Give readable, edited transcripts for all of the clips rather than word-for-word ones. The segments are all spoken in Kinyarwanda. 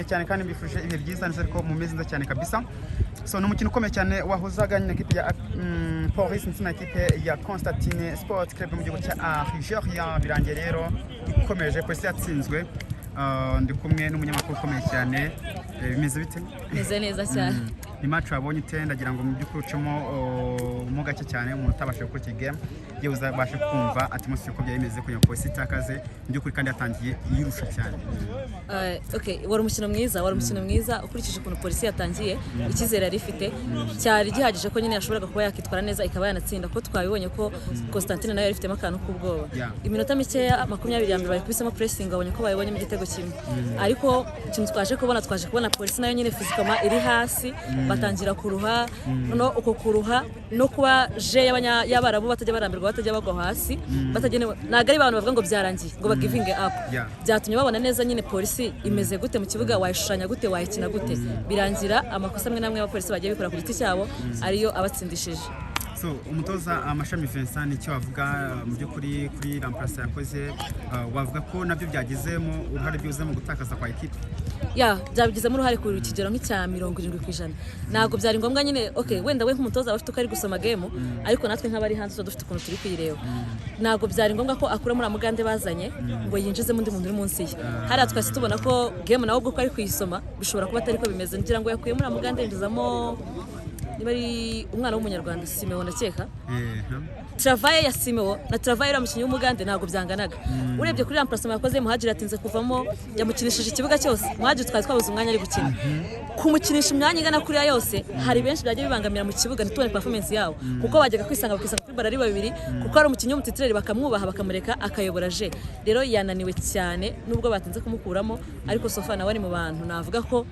Cyane kandi mbifuje ibihe byiza, nizere ko mumeze neza cyane kabisa. So ni umukino ukomeye cyane wahuzaga nyine ekipe ya Police ndetse na ekipe ya Constantine Sport Club mu gihugu cya Algeria. Birangiye rero ikomeje, Polisi yatsinzwe. Ndi kumwe n'umunyamakuru ukomeye cyane. Bimeze bite? Meze neza cyane. Ni match wabonye ute? Ndagira ngo mu by'ukuri ucemo mo gake cyane, umuntu utabashije gukurikira game yewe uzabashe kumva atmosphere uko byari bimeze kugira ngo Polisi itakaze mu by'ukuri kandi yatangiye yirusha cyane. Okay, wari umukino mwiza, wari umukino mwiza. Ukurikije ukuntu Polisi yatangiye, icyizere yari ifite cyari gihagije ko nyine yashoboraga kuba yakitwara neza ikaba yanatsinda, ko twabibonye ko Constantine nayo yari ifitemo akantu k'ubwoba. Iminota mikeya 20 ya mbere bayikubisemo pressing, babonye ko bayibonyemo igitego kimwe, ariko ikintu twaje kubona Polisi nayo nyine physiquement iri hasi, batangira kuruha. Noneho uko kuruha no kuba jeu y'Abarabu batajya barambirwa, batajya bagwa hasi, batagenewe, ntabwo ari abantu bavuga ngo byarangiye ngo bagivinge up. Byatumye babona neza nyine Polisi imeze gute mu kibuga, wayishushanya gute, wayikina gute. Birangira amakosa amwe n'amwe y'abapolisi bagiye bikora ku giti cyabo ariyo abatsindishije. So umutoza Amashami Vincent, nicyo wavuga mu by'ukuri kuri remplacement yakoze, wavuga ko nabyo byagizemo uruhare byuze mu gutakaza kwa ekipe? Ya, byabigizemo uruhare ku kigero nk'icya 70%. Ntabwo byari ngombwa nyine. Okay, wenda we nk'umutoza aba afite uko ari gusoma game, ariko natwe nk'abari hanze tuba dufite ukuntu turi kuyireba. Ntabwo byari ngombwa ko akura muri Amugande bazanye ngo yinjizemo undi muntu uri munsi ye. Hariya twahise tubona ko game nawe ubwo ko ari kuyisoma bishobora kuba atari ko bimeze. Ngira ngo yakuye muri Amugande yinjizamo niba ari umwana w'Umunyarwanda Simeo, ndakeka. Travail ya Simeo na travail y'uriya mukinnyi w'Umugande ntabwo byanganaga. Urebye kuri remplacement yakoze, Muhajiri yatinze kuvamo, yamukinishije ikibuga cyose. Muhajiri twari twabuze umwanya ari gukina. Kumukinisha imyanya ingana kuriya yose, hari benshi byagiye bibangamira mu kibuga, ntitubone performance yabo, kuko bajyaga kwisanga bakisanga kuri ballon ari babiri, kuko ari umukinnyi w'umutitulaire bakamwubaha, bakamureka akayobora jeu. Rero yananiwe cyane nubwo batinze kumukuramo, ariko so far nawe ari mu bantu navuga ko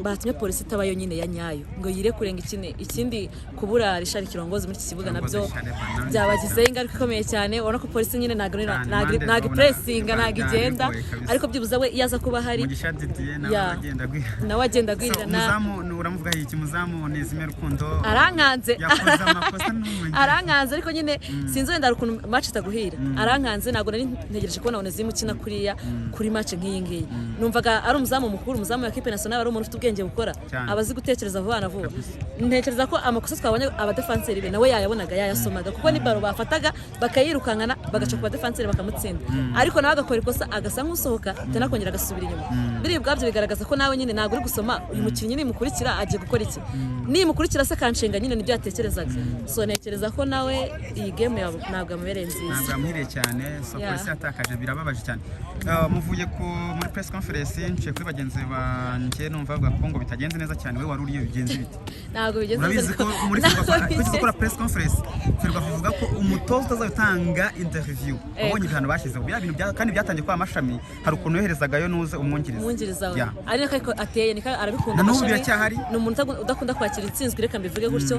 batumye Polisi itaba yo nyine ya nyayo ngo yire kurenga ikine. Ikindi, kubura Richard Kirongozi muri iki kibuga nabyo Kirongozi Richard byabagizeho ingaruka ikomeye cyane. Ubona ko Polisi nyine ntabwo Cyane, ntabwo impande ntabwo zobona ipressinga, ntabwo byari igenda, bigoye kabisa. ariko byibuze we iyo aza kuba ahari Mugisha Didier nawe agenda agwira. Nawe agenda So, agwirirana. umuzamu uramuvuga iki? Umuzamu Nezime Rukundo Arankanze. yakoze amakosa n'umwe. Arankanze, ariko nyine sinzi, wenda hari ukuntu match itaguhira. Arankanze, ntabwo nari ntegereje kubona Onesime ukina kuriya kuri match nk'iyi ngiyi. Numvaga ari umuzamu mukuru, umuzamu wa équipe nationale, ari umuntu ufite ubwenge bukora, aba azi gutekereza vuba na vuba. Ntekereza ko amakosa twabonye abadefanseri be nawe yayabonaga, yayasomaga, kuko ni ballon bafataga bakayirukankana, bagaca ku badefanseri bakamutsinda, ariko nawe agakora ikosa agasa nk'usohoka tena akongera agasubira inyuma. Biriya ubwabyo bigaragaza ko nawe nyine ntabwo uri gusoma uyu mukinnyi nimukurikira agiye gukora iki, nimukurikira se akanshinga nyine, nibyo yatekerezaga. So ntekereza ko nawe iyi game ntabwo yamubereye nziza. Ntabwo yamuhiriye cyane. So Polisi yatakaje, birababaje cyane. Muvuye ku muri press conference, nciye kuri bagenzi banjye numva bavuga ko ngo bitagenze neza cyane. We wari uriyo, bigenze bite? Ntabwo bigenze neza. Urabizi ko Ariko muri ntabwo Ferwafa bigenze. gukora press conference, Ferwafa ivuga ko umutoza utazatanga interview wabonye ibihano bashyizeho. Biriya bintu kandi byatangiye kwa Mashami, hari ukuntu yoherezagayo nuze umwungiriza. Umwungiriza we. Ari nako ariko ateye, niko arabikunda. Na n'ubu Amashami. Biracyahari? Ni umuntu udakunda kwakira intsinzwi, reka mbivuge gutyo,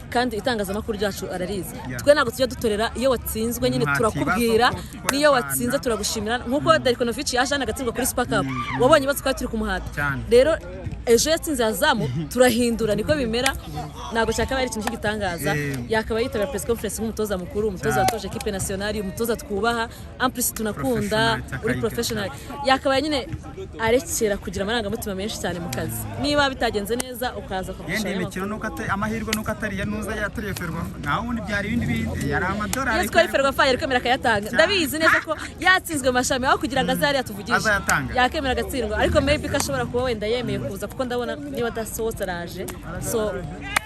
kandi itangazamakuru ryacu ararizi. Yeah. Twe ntabwo tujya dutorera. Iyo watsinzwe nyine Nta turakubwira, kibazo ko n'iyo twayapfana. watsinze turagushimira, nk'uko Darko Novic yaje hano agatsindwa kuri Super Cup, wabonye ibibazo twari turi kumuhata. Cyane. Rero ejo yatsinze Azamu, turahindura, niko bimera. Ntabwo cyakabaye ari ikintu cy'igitangaza. Yakaba yitabira press conference nk'umutoza mukuru, umutoza watoje équipe nationale, umutoza twubaha, en plus tunakunda, Professional, uri professional. Yakabaye nyine arekera kugira amarangamutima menshi cyane mu kazi. Niba bitagenze neza ukaza Yenda ukavugisha imikino nuko amahirwe nuko atari iya nuza yatariye Ferwafa, naho ubundi byari ibindi bindi, yari amadolari. Iyo twari Ferwafa yari kwemera akayatanga. Ndabizi neza ko yatsinzwe Mashami, aho kugira ngo aze hariya tuvugishe Azayatanga. yakemera agatsindwa, ariko maybe ko ashobora kuba wenda yemeye kuza, kuko ndabona niba adasohotse araje. So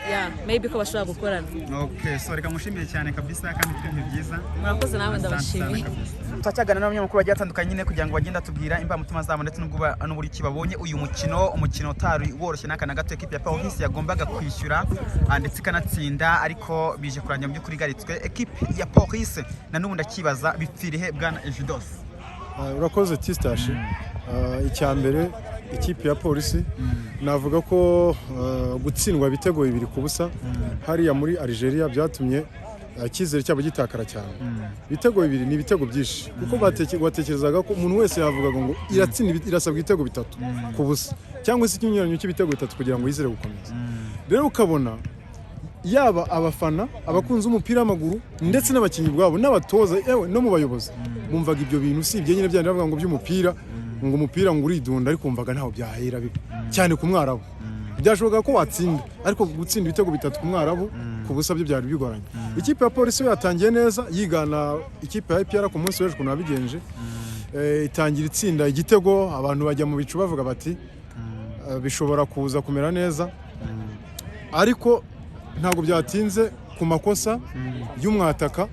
yeah, maybe ko bashobora gukorana. Okay, so reka mushimire cyane kabisa kandi ufite ibihe byiza. Murakoze nawe. Asante sana. Ndabashimiye. Kabisa. Turacyagana n'abanyamakuru bagiye batandukanye nyine kugira ngo bagende batubwira imbamutima zabo ndetse n'uburyo ki babonye uyu mukino, umukino utari woroshye n'aka na gato. Ekipe ya Police yagombaga kwishyura ndetse ikanatsinda, ariko bije kurangira mu by'ukuri igaritswe. Ekipe ya Police na n'ubu ndakibaza, bipfirihe bwana Ejidos? Urakoze Tistashi. Icya mbere, ikipe ya Polisi navuga ko gutsindwa ibitego 2-0 hariya muri Algeria byatumye icyizere cyabo gitakara cyane. Ibitego 2 ni ibitego byinshi, kuko batekerezaga ko umuntu wese yavugaga ngo iratsinda irasabwa ibitego 3-0 cyangwa se ikinyuranyo cy'ibitego 3 kugira ngo yizere gukomeza. Rero ukabona yaba abafana, abakunzi b'umupira w'amaguru, ndetse n'abakinnyi ubwabo n'abatoza, yewe no mu bayobozi, bumvaga ibyo bintu usibye nyine byandi bavuga ngo by'umupira. Ngo umupira ngo uridunda, ariko wumvaga ntaho byahera biba cyane ku Mwarabu. Byashoboka ko watsinda, ariko gutsinda ibitego bitatu ku Mwarabu ku busa byo byari bigoranye. Ikipe ya Polisi yo yatangiye neza, yigana ikipe ya APR ku munsi w'ejo ukuntu yabigenje. Itangira itsinda igitego, abantu bajya mu bicu bavuga bati bishobora kuza kumera neza, ariko ntabwo byatinze ku makosa y'umwataka.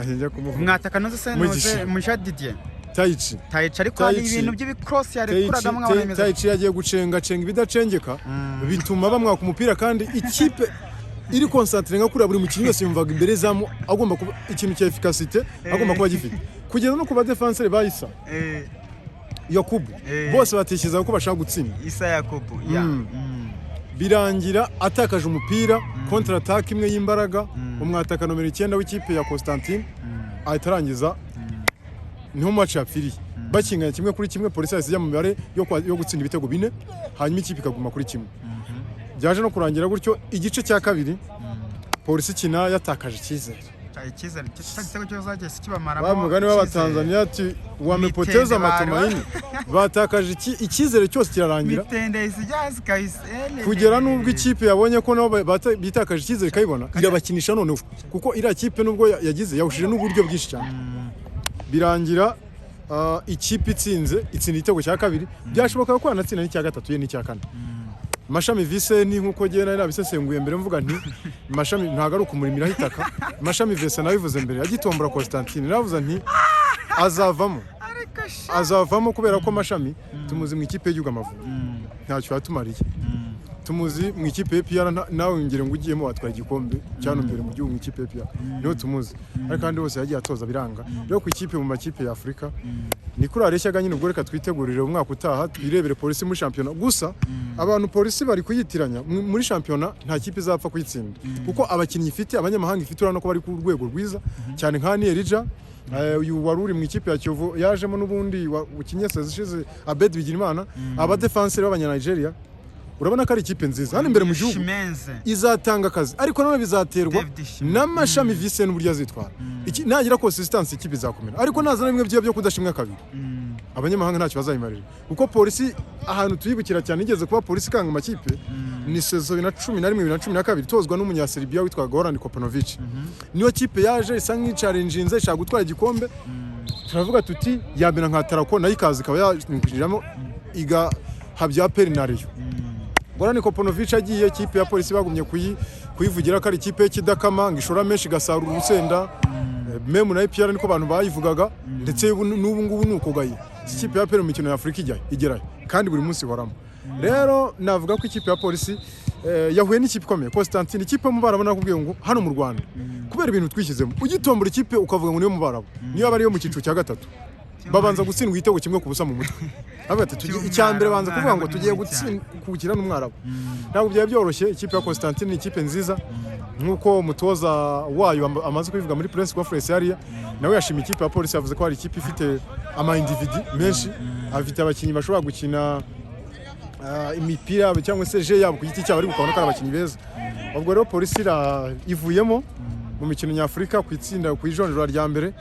Njya kumuvuga. Mwataka noze se? Mugisha. Noze Mugisha Didier. Tayici. Tayici, ariko hari Taichi. ibintu by'ibikrosi yarekuragamo nkabona bimeze. Tayici yagiye gucengacenga ibidacengeka, bituma bamwaka umupira, kandi ikipe iri concentré nka kuriya, buri mukinnyi wese yumvaga imbere zamu agomba kuba ikintu cya efficacité agomba kuba agifite, kugeza no ku badefanseri bayisa Yakubu, bose batekereza ko bashaka gutsinda. Isa Yakubu ya. Birangira atakaje umupira, contre attaque imwe y'imbaraga, umwataka nomero 9 w'ikipe ya Constantine ahita arangiza. Niho match yapfiriye, bakinganya 1-1. Polisi yahise ijya mu mibare yo gutsinda ibitego bine, hanyuma ikipe ikaguma kuri kimwe. Byaje no kurangira gutyo. Igice cya kabiri Polisi ikina yatakaje icyizere. Icyizere cya gitego cyo zagiye kibamaramo Wa mugani w'Abatanzania ati wamepoteza Mitende bari matumaini. Batakaje icyizere cyose, kirarangira. Mitende isijazi kabisa. Kugera n'ubwo ikipe yabonye ko nabo bitakaje icyizere, ikayibona irabakinisha noneho, kuko iriya kipe nubwo yagize yahushije n'uburyo bwinshi cyane, birangira ikipe itsinze, itsinda igitego cya kabiri. Byashoboka ko yanatsinda n'icya gatatu ye n'icya kane. Mashami Vincent, nk'uko ngewe nari nabisesenguye mbere, mvuga nti Mashami ntabwo ari ukumurimiraho itaka. Mashami Vincent nabivuze mbere agitombora Constantine, navuze nti azavamo. Ariko sha. Azavamo kubera ko Mashami tumuzi mu ikipe y'igihugu Amavubi ntacyo yatumariye, tumuzi mu ikipe ya APR, nawe ngira ngo ugiyemo watwara igikombe cyane mbere mu gihugu. Mu ikipe ya APR niho tumuzi, ariko kandi hose yagiye atoza biranga. Rero ku ikipe mu makipe ya Afurika ni kuri areshyaga nyine. Ubwo reka twitegurire umwaka utaha, twirebere Polisi muri shampiyona. Gusa abantu Polisi bari kuyitiranya muri shampiyona, nta kipe izapfa kuyitsinda, kuko abakinnyi ifite, abanyamahanga ifite, urabona ko bari ku rwego rwiza cyane, nka Niyerija, uyu wari uri mu ikipe ya Kiyovu yajemo, n'ubundi ukinye saison ishize, Abed Bigirimana, abadefanseri b'abanya-Nigeria. Urabona ko ari ikipe nziza hano imbere mu gihugu. Shimenze. Izatanga akazi, ariko nanone bizaterwa David Shimenze. n'Amashami Vincent n'uburyo azitwara. Nagira consistency ikipe izakomera, ariko nazana bimwe byiza byo kudashimwa kabiri, abanyamahanga ntacyo bazayimarira, kuko Polisi ahantu tuyibukira cyane igeze kuba Polisi ikanga amakipe ni saison 2011, 2012, itozwa n'Umunyaserbia witwa Goran Kopanovic. Niyo kipe yaje isa nk'icarenjinze ishaka gutwara igikombe, turavuga tuti yamera nka Tarako, nayo ikaza ikaba yakwinjiramo igahabya APR na Rayon. Goran Kopanovic agiye, ikipe ya Polisi bagumye kuyivugira ko ari ikipe y'ikidakama, ngo ishora menshi igasarura urusenda. Même na APR niko abantu bayivugaga, ndetse n'ubu ngubu ni uko gaye. Iki kipe ya APR mu mikino ya Afurika ijyayo igerayo kandi buri munsi ihoramo. Rero navuga ko ikipe ya Polisi yahuye n'ikipe ikomeye, Constantine, ikipe yo mu Barabu. Nakubwiye ngo hano mu Rwanda kubera ibintu twishyizemo, ugitombora ikipe ukavuga ngo niyo mu Barabu, niyo aba ariyo mu cyiciro cya gatatu, babanza gutsindwa igitego 1-0 mu mutwe. Bavuga ati icya mbere banza kuvuga ngo tugiye gutsinda gukina n'Umwarabu, ntabwo byari byoroshye. Ikipe ya Constantine ni ikipe nziza, nk'uko umutoza wayo amaze kubivuga muri press conference hariya. Nawe yashimiye ikipe ya Polisi, yavuze ko hari ikipe ifite ama individu menshi, afite abakinnyi bashobora gukina imipira yabo cyangwa se jeu yabo ku giti cyabo, ariko ukabona ko ari abakinnyi beza. Ubwo rero Polisi ivuyemo mu mikino nyafurika ku itsinda ku ijonjora rya mbere.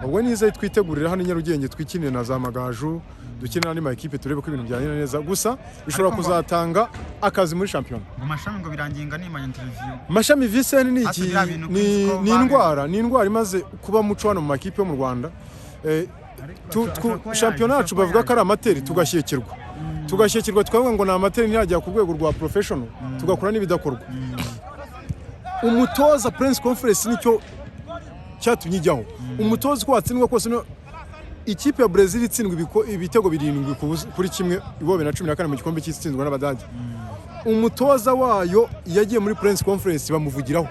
Ubwo niza twitegurira hano i Nyarugenge, twikinire na za Magaju, dukinire n'andi ma ekipe, turebe ko ibintu byagenda neza. Gusa bishobora Ariko kuzatanga akazi muri shampiyona. Ngo Mashami ngo biranginga nimanya interview. Mashami Vincent ni Ati iki biriya bintu ni kuzi ko ni indwara, ni indwara imaze kuba muco hano mu makipe yo mu Rwanda. Shampiyona yacu bavuga ko ari amateur, tugashyekirwa tukavuga ngo ni amateur, ntiyajya ku rwego rwa professional, tugakora n'ibidakorwa. Umutoza press conference nicyo cyatumye ijyaho. Umutoza uko watsindwa kose, ikipe ya Brazil itsindwa ibitego 7 kuri 1 ibo 2014 mu gikombe cy'isi, itsinzwe n'Abadage, umutoza wayo yagiye muri press conference bamuvugiraho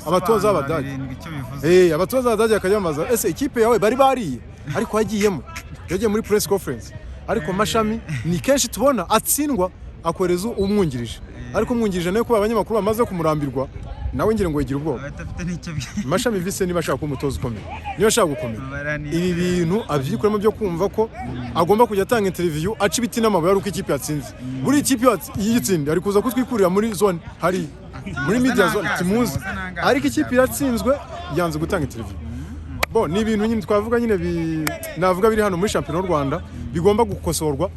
abatoza b'Abadage. Birindwi icyo bivuze. Abatoza b'Abadage bakajya bamaza ese ikipe yawe bari bariye, ariko yagiyemo, yagiye muri press conference. Ariko Mashami ni kenshi tubona atsindwa akohereza umwungirije, ariko umwungirije nawe kuba abanyamakuru bamaze kumurambirwa, nawe ngira ngo yigira ubwoba. Abadafite n'icyo Mashami Vincent niba ashaka kuba umutoza ukomeye, niba ashaka gukomera, Barani- ibi bintu abyikuramo byo kumva ko agomba kujya atanga interview aca ibiti n'amabuye ari uko ikipe yatsinze. Buri ikipe iyo itsinze ari kuza kutwikurira muri zone, hari muri media zone timuzi, ariko ikipe iratsinzwe yanze gutanga interview. Bo ni ibintu nyine twavuga nyine navuga biri hano muri shampiyona y'u Rwanda bigomba gukosorwa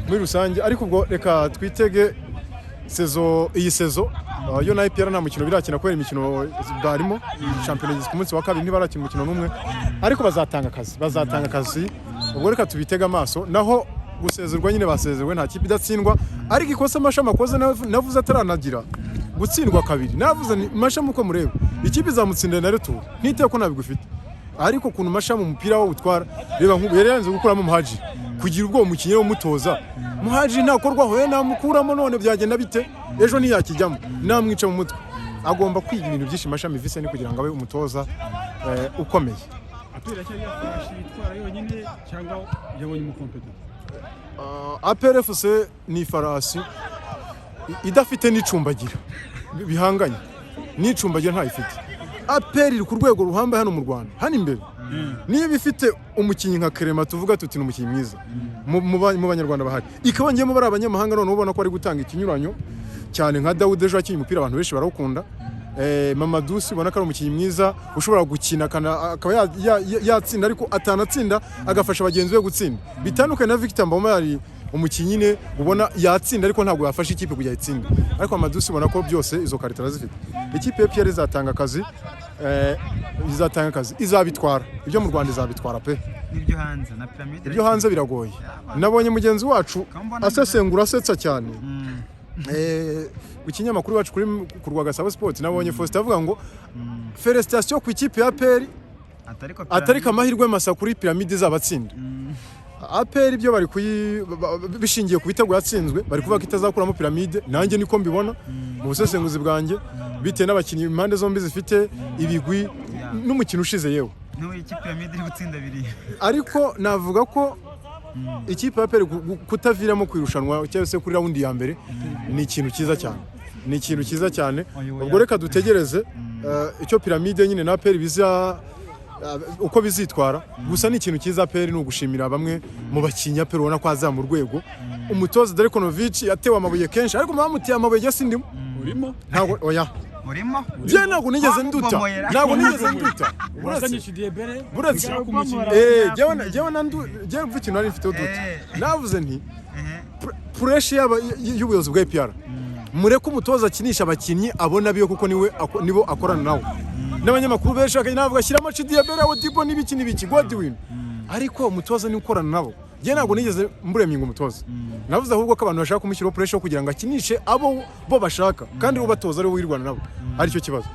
muri rusange. Ariko ubwo reka twitege saison, iyi saison yo na APR nta mukino birakina kubera imikino barimo. Shampiyona igeze ku munsi wa kabiri, ntibarakina umukino n'umwe, ariko bazatanga akazi, bazatanga akazi. Ubwo reka tubitege amaso. Naho gusezerwa nyine basezerwe, nta kipe idatsindwa. Ariko ikosa Mashami akoze, navuze ataranagira gutsindwa kabiri, navuze ni Mashami uko mureba ikipe izamutsinda na retour, ntiteye ko ntabigufite. Ariko ukuntu Mashami umupira we utwara, reba nk'ubu yari yanze gukuramo Muhaji, kugira ubwoba umukinnyi umutoza Muhaji ntakorwaho, ye namukuramo none byagenda bite? Ejo ntiyakijyamo, namwica mu mutwe. Agomba kwiga ibintu byinshi Mashami Vincent kugira ngo abe umutoza ukomeye. APR yacyari yafashe itwara yonyine cyangwa yabonye umukompeta? APR FC ni ifarasi idafite n'icumbagira bihanganye, n'icumbagira ntayifite. APR iri ku rwego ruhambaye hano mu Rwanda, hano imbere. Niba ifite umukinnyi nka Clement, tuvuga tuti ni umukinnyi mwiza mu banyarwanda bahari, ikaba ngiyemo bari abanyamahanga, none ubona ko ari gutanga ikinyuranyo cyane nka Dawudi ejo yakinnye umupira abantu benshi barawukunda. Mamadou Sy ubona ko ari umukinnyi mwiza ushobora gukina akaba yatsinda, ariko atanatsinda agafasha bagenzi be gutsinda, bitandukanye na Victor Mboma yari umukinnyi nyine ubona yatsinda ariko ntabwo yafasha ikipe kujya itsinda. Ariko Mamadou Sy ubona ko byose izo qualité arazifite. Ikipe ya APR izatanga akazi, izatanga akazi, izabitwara. Ibyo mu Rwanda izabitwara pe. N'ibyo hanze na Pyramide? Ibyo hanze biragoye. Nabonye mugenzi wacu asesengura asetsa cyane ku kinyamakuru iwacu kuri ku Rwagasabo Sport, nabonye Faustin avuga ngo félicitations ku ikipe ya APR, atariko atari amahirwe masa kuri Pyramide izabatsinda. APR ibyo bari kuyi bishingiye ku bitego yatsinzwe, bari kuvuga ko itazakuramo Pyramide. Nanjye niko mbibona mu busesenguzi bwanjye, bitewe n'abakinnyi impande zombi zifite, ibigwi n'umukino ushize yewe. N'ubu iki Pyramide iri gutsinda biriya. Ariko navuga ko ikipe ya APR kutaviramo ku irushanwa cyangwa se kuri round ya mbere ni ikintu cyiza cyane, ni ikintu cyiza cyane. Ubwo reka dutegereze icyo Pyramide nyine na APR biza uko bizitwara. Gusa ni ikintu cyiza APR, ni ugushimira bamwe mu bakinnyi APR ubona ko azamura urwego. Umutoza Darko Novic yatewe amabuye kenshi, ariko bamuteye amabuye jye sindimo. Urimo. Ntabwo, oya. Urimo. Jye ntabwo nigeze nduta. Wamubomoyera. Ntabwo nigeze nduta. Urasanye Chidiebere. Buretse ku mukinnyi. Jyewe mva ikintu nari mfiteho duta. Navuze nti Ehe. Pressure y'ubuyobozi bwa APR, mureke umutoza akinisha abakinnyi abona biyo, kuko niwe nibo akorana nawe. N'abanyamakuru benshi bakajya navuga shyiramo Chidiebere, Odibo n'ibiki n'ibiki, Godwin, ariko umutoza niwe ukorana nabo. Njye ntabwo nigeze mbureminga umutoza. Navuze ahubwo ko abantu bashaka kumushyiraho pressure kugira ngo akinishe abo bo bashaka, kandi ubatoza ari we wirwana nabo, aricyo kibazo.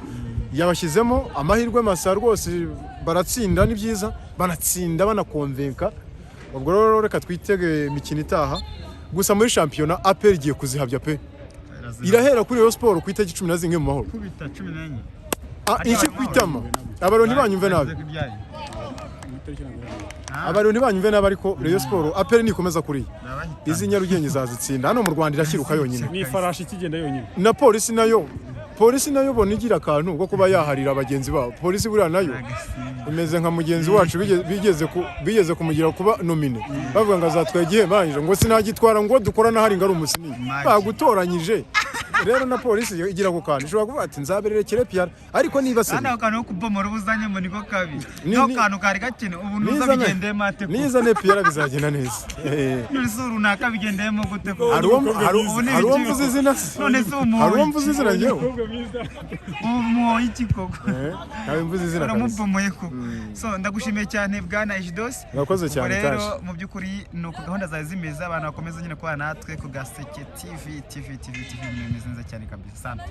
Yabashyizemo amahirwe masa rwose, baratsinda, ni byiza, banatsinda banakonvenka. Ubwo rero reka twitege imikino itaha. Gusa muri shampiyona APR igiye kuzihabya pe, irahera kuri Rayon Sport ku itariki 14 mu Mahoro. Kubita 14. Ah, iki ku itama. Abarundi ntibanyumve nabi, abarundi ntibanyumve nabi, ariko Rayon Sport, APR nikomeza kuriya, izi Nyarugenge izazitsinda. Hano mu Rwanda irashyiruka yonyine. Ni ifarashi ikigenda yonyine. Na polisi nayo, polisi nayo bona igira akantu ko kuba yaharira bagenzi babo. Polisi buriya nayo imeze nka mugenzi wacu bigeze kumugira kuba nominé, bavuga ngo azatwara igihembo, arangije ngo sinagitwara, ngo dukorana hari ngo ari umusinyi bagutoranyije. Rero na polisi igira ako kantu, ishobora kuvuga ati nzabererekere APR, ariko niba se Kandi ako kantu ko kubomora ubuzanye ngo niko kabi, niko kantu kari gakene ubu nuza bigendeyemo ate ko? Niza ne APR bizagenda neza. None se runaka bigendeyemo gute ko? Hari Ubu ni uwo ibiki? mvuze izina se? None se umuhoye Hari uwo mvuze izina njyewe? Umukobwa mwiza. Umuhoye iki koko? Ntawe mvuze izina kabisa. Uramubomoye koko. So ndagushimiye cyane bwana Ejidos. Murakoze cyane. Ubwo rero Taje. mu by'ukuri ni uko gahunda zawe zimeze, abantu bakomeza nyine kubana natwe ku Gaseke TV TV TV TV, bimeze neza cyane kabisa. Sante.